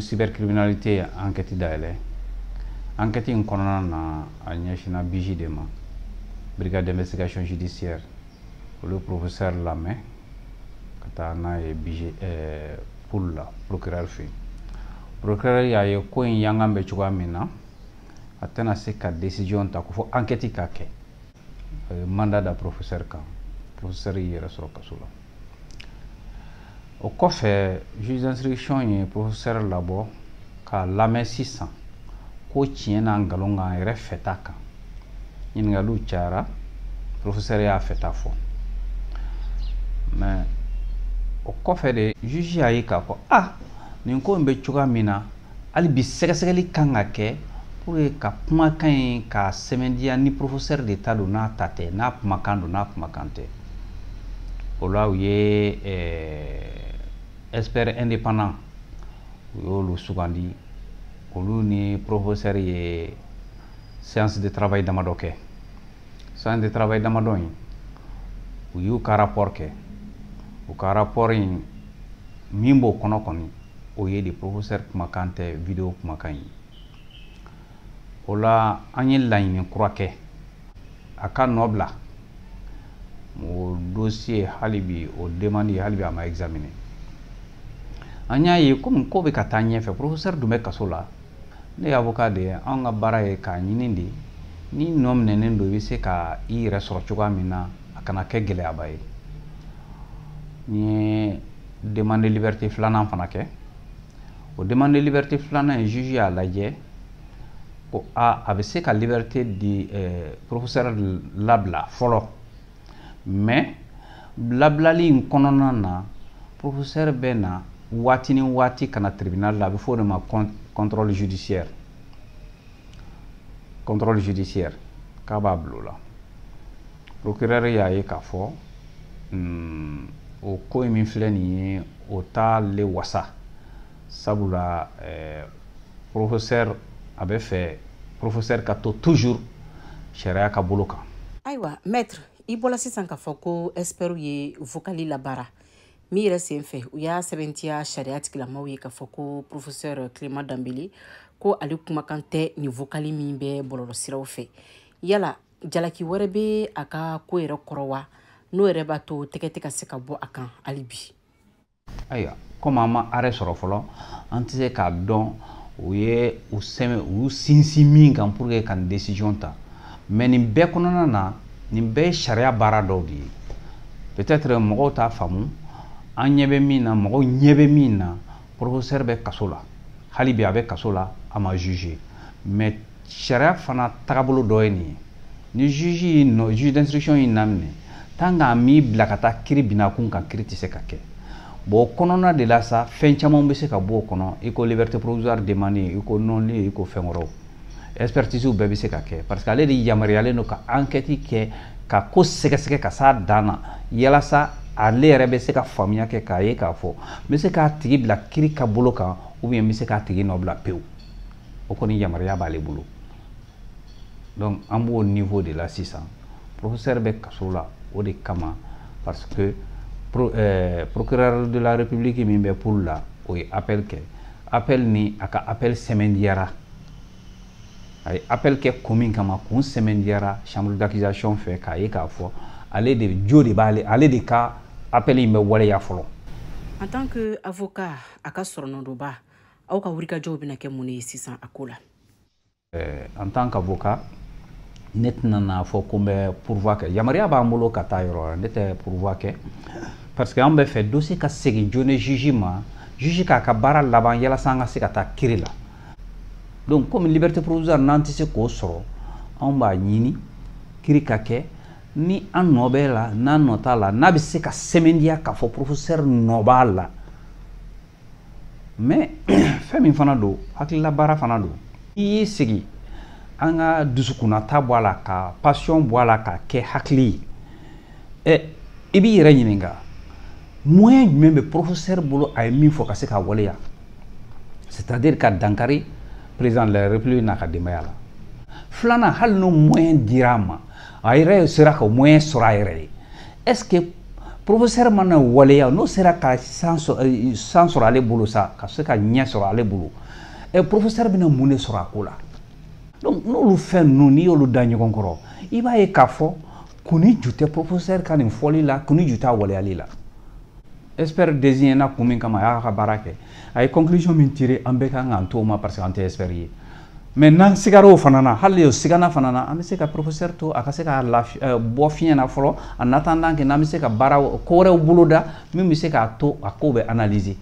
Cybercriminalité ye enquête dayɛlɛ. Enquête in kɔnɔna na, a ɲɛsinna BIJ de ma, Brigade d'investigation judiciaire. Olu professeur lamɛn ka taa n'a ye BIJ Pool la, procureur fɛ yen. Procureur y'a ye ko in yangan bɛ cogoya min na, a tɛna se ka décision ta ko fo enquête ka kɛ. A ye mandat da professeur kan. Professeur y'i yɛrɛ sɔrɔ kaso la. O kɔfɛ, juge d'instruction ye professeur labɔ k'a lamɛn sisan ko tiɲɛ n'a nkalon kan, a yɛrɛ fɛta kan. Ɲininkaliw cayara, professeur y'a fɛta fɔ. Mais o kɔfɛ de, juge y'a ye k'a fɔ ah, nin ko in bɛ cogoya min na, hali bi sɛgɛsɛgɛli kan ka kɛ pour que ka kumakan in k'a sɛmɛntiya ni professeur de ta don, n'a ta tɛ, n'a kumakan don, n'a kumakan tɛ. O la, u ye expert indépendant, u y'olu sugandi. Olu ni professeur ye séance de travail damadɔ kɛ. Séance de travail damadɔ in, u y'u ka rapport kɛ. U ka rapport in, min b'o kɔnɔ kɔni, o ye de professeur kumakan tɛ vidéo kumakan ye. O la, an ye laɲini kura kɛ a ka nɔ bila o dossier. Hali bi, o demande, hali bi a ma examiner. An y'a ye komi ko bɛ ka taa ɲɛfɛ, professeur dun bɛ kaso la. Ne ye avocat de ye, anw ka baara ye k'a ɲini de ni nɔ minɛnen don, i bɛ se ka i yɛrɛ sɔrɔ cogoya min na, a kana kɛ gɛlɛyaba ye. N ye demande de liberté filanan fana kɛ. O demande de liberté filanan in, juge y'a lajɛ ko a bɛ se ka liberté di, professeur labila fɔlɔ. Mais labilali in kɔnɔna na, professeur bɛ na waati ni waati ka na tribunal la. A bɛ fɔ o de ma contrôle judiciaire. Contrôle judiciaire, k'a b'a bila o la. Procureur y'a ye k'a fɔ o ko in min filɛ nin ye, o t'ale wasa, sabula professeur, a bɛ fɛ professeur ka to toujours sariya ka bolo kan. Ayiwa maître, i bɔla sisan k'a fɔ ko expert ye vocal labaara min yɛrɛ sen fɛ, u y'a sɛbɛntiya sariya tigilamaw ye k'a fɔ ko professeur Clément Dembélé, ko ale kumakan tɛ nin vocal min bɛ bɔlɔlɔsiraw fɛ. Yala jalaki wɛrɛ bɛ a ka ko yɛrɛ kɔrɔ wa, n'o yɛrɛ b'a to tɛgɛ tɛ ka se ka bɔ a kan hali bi? Ayiwa, komi an ma arrêt sɔrɔ fɔlɔ, an tɛ se k'a dɔn u ye u sɛmɛ, u y'u sinsin min kan pour que ka nin décision ta. Mais nin bɛɛ kɔnɔna na, nin bɛɛ ye sariya baara dɔw de ye. Peut-être mɔgɔw t'a faamu. An ɲɛ bɛ min na, mɔgɔw ɲɛ bɛ min na, professeur bɛ kaso la hali bi, a bɛ kaso la, a ma juger. Mais sariya fana tagabolo dɔ ye nin ye. Ni juge y'i nɔ, juge d'instruction y'i naminɛ, tant que a m'i bila ka taa kiiri binakun kan, kiiri tɛ se ka kɛ. Bon, o kɔnɔna de la sa, fɛn caman bɛ se ka bɔ o kɔnɔ, i ko liberté provisoire demandée, i ko non-lieu, i ko fɛn wɛrɛw, expertise bɛɛ bɛ se ka kɛ, parce que ale de yamaruyalen don ka enquête kɛ, ka ko sɛgɛsɛgɛ ka s'a dan na, yalasa ale yɛrɛ bɛ se ka faamuya kɛ k'a ye k'a fɔ n bɛ se k'a tigi bila kiiri ka bolo kan, ou bien n bɛ se k'a tigi nɔ bila pewu. O kɔni yamaruya b'ale bolo. Donc an b'o niveau de la sisan. Professeur bɛ kaso la o de kama, parce que procureur de la République min bɛ Pool la, o ye appel kɛ. Appel ni a ka appel sɛmɛndiyara. A ye appel kɛ kun min kama, kun sɛmɛndiyara chambre d'accusation fɛ k'a ye k'a fɔ ale de jo de b'ale, ale de ka appel in bɛ waleya fɔlɔ. En tant que avocat a ka sɔrɔnɔdonba, aw ka wulikajɔw bɛna kɛ mun de ye sisan a ko la? En tant qu'avocat, ne tɛna n'a fɔ ko n bɛ pourvoi kɛ. Yamaruya b'an bolo ka taa yɔrɔ wɛrɛ. Ne tɛ pourvoi kɛ, parce que an bɛ fɛ dossier ka segin joona juge ma, juge k'a ka baara laban, yalasa an ka se ka taa kiiri la. Donc comme liberté provisoire n'an tɛ se k'o sɔrɔ, anw b'a ɲini kiiri ka kɛ ni an nɔ bɛ la, n'an nɔ t'a la, n'a bɛ se ka sɛmɛntiya k'a fɔ professeur nɔ b'a la. Mais fɛn min fana don, hakilila baara fana don. I y'i sigi, an ka dusukunnata bɔ a la, ka passion bɔ a la, ka kɛ hakili ye. Ɛ, i b'i yɛrɛ ɲininka, moyen jumɛn bɛ professeur bolo a ye min fɔ ka se k'a waleya, c'est-à-dire ka dankari président de la République n'a ka denbaya la? Filanan, hali n'o moyen dira a ma, a yɛrɛ sera ka moyen sɔrɔ a yɛrɛ ye, est-ce que Professeur mana waleya, n'o sera ka san sɔrɔ ale bolo sa, ka se ka ɲɛ sɔrɔ ale bolo, professeur bɛna mun de sɔrɔ a ko la? Donc n'olu fɛn ninnu, n'i y'olu da ɲɔgɔn kɔrɔ, i b'a ye k'a fɔ kun ni ju tɛ professeur ka nin fɔli la, kun ni ju t'a waleyali la. Expert désigné na kun min kama, a y'a ka baara kɛ, a ye conclusion min tiré, an bɛɛ kan k'an to o ma, parce que an tɛ expert ye. Mais n'an sigara o fana na, hali o sigana fana na, an bɛ se ka professeur to a ka se ka lafi bɔ fiɲɛ na fɔlɔ, en attendant que n'an bɛ se ka baara ko wɛrɛw boloda min bɛ se k'a to a ko bɛ analyser.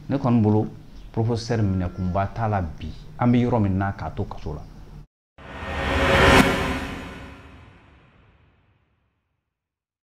Ne kɔni bolo, professeur minɛkunba t'a la bi, an bɛ yɔrɔ min na, k'a to kaso la.